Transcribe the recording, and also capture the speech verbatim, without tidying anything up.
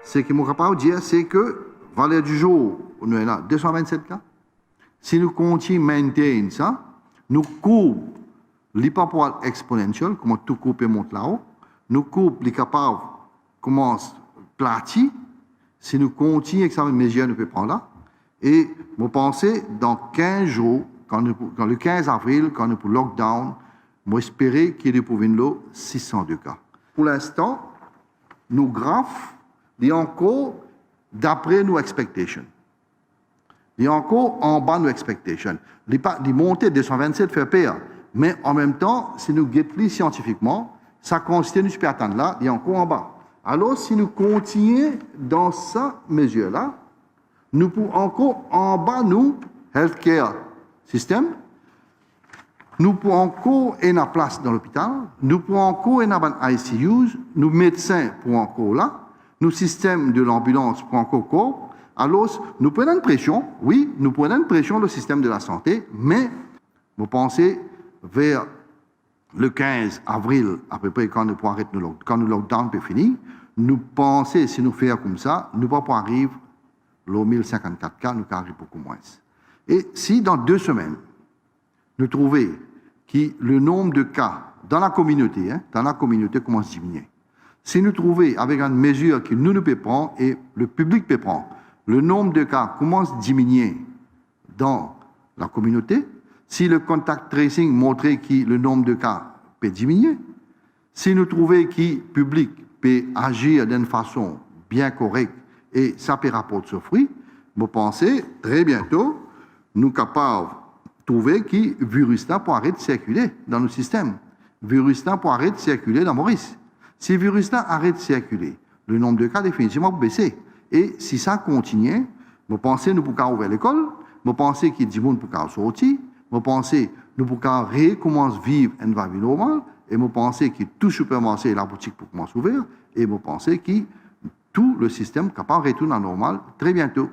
Seki mo kapav dir, se ke valer di zour, nou ena de san vennset ka. Si nou kontign maintain sa, nou kourb, li pa pou al exponential, kouma tou kourb pe mont lao, nou kourb, li kapav koumans plati, si nou kontign ek sa bann mezir nou pe pran la. E mo panse, dan kinz zour, kan nou pou, kan le kinz avril, kan nou pou lockdown, mo espere ki li pou vinn lor sis san de ka. Pou linstan, nou graf, li ankor dapre nou expectation. Li ankor anba nou expectation. Li pa, li monte de san vennset, fer per. Me anmemtan, si nou get li siantifikman, sa kantite nou ti pe atann la, li ankor anba. Alor, si nou kontign dan sa mezir la, nou pou ankor anba nou healthcare system, nou pou ankor ena plas dan lopital, nou pou ankor ena bann I C Us, nou medsin pou ankor la, nou sistem de lanbilans pou ankor kourb. Alor, nou pou ena enn presion, wi, nou pou ena enn presion lor sistem de lasante, me mo panse ver le kinz avril, apepre, kan nou pou aret nou lock-, kan nou lockdown pe fini, nou panse si nou fer koumsa, nou pa pou ariv lor mil sinkant-kat ka, nou kav ariv boukou mwins. E si dan de semenn, nou trouve ki le nonb de ka dan lakominote, en, dan lakominote koumans diminie. Si nou trouve avek enn mezir ki nou, nou pe pran e le piblik pe pran, le nonb de ka koumans diminie dan lakominote, si le contact tracing montre ki le nonb de ka pe diminie, si nou trouve ki piblik pe azir dan enn fason bien korek e sa pe raport so fri, mo panse tre biento nou kapav trouve ki viris la pou aret sirkile dan nou sistem. Viris la pou aret sirkile dan Moris. Si viris la aret sirkile, le nonb de ka definitivman pou bese. E si sa kontinie, mo panse nou pou kav ouver lekol, mo panse ki dimoun pou kav sorti, mo panse nou pou kav rekoumans viv enn lavi normal, e mo panse ki tou sipermarse e laboutik pou koumans ouver, e mo panse ki tou le sistem kapav retourn anormal tre biento.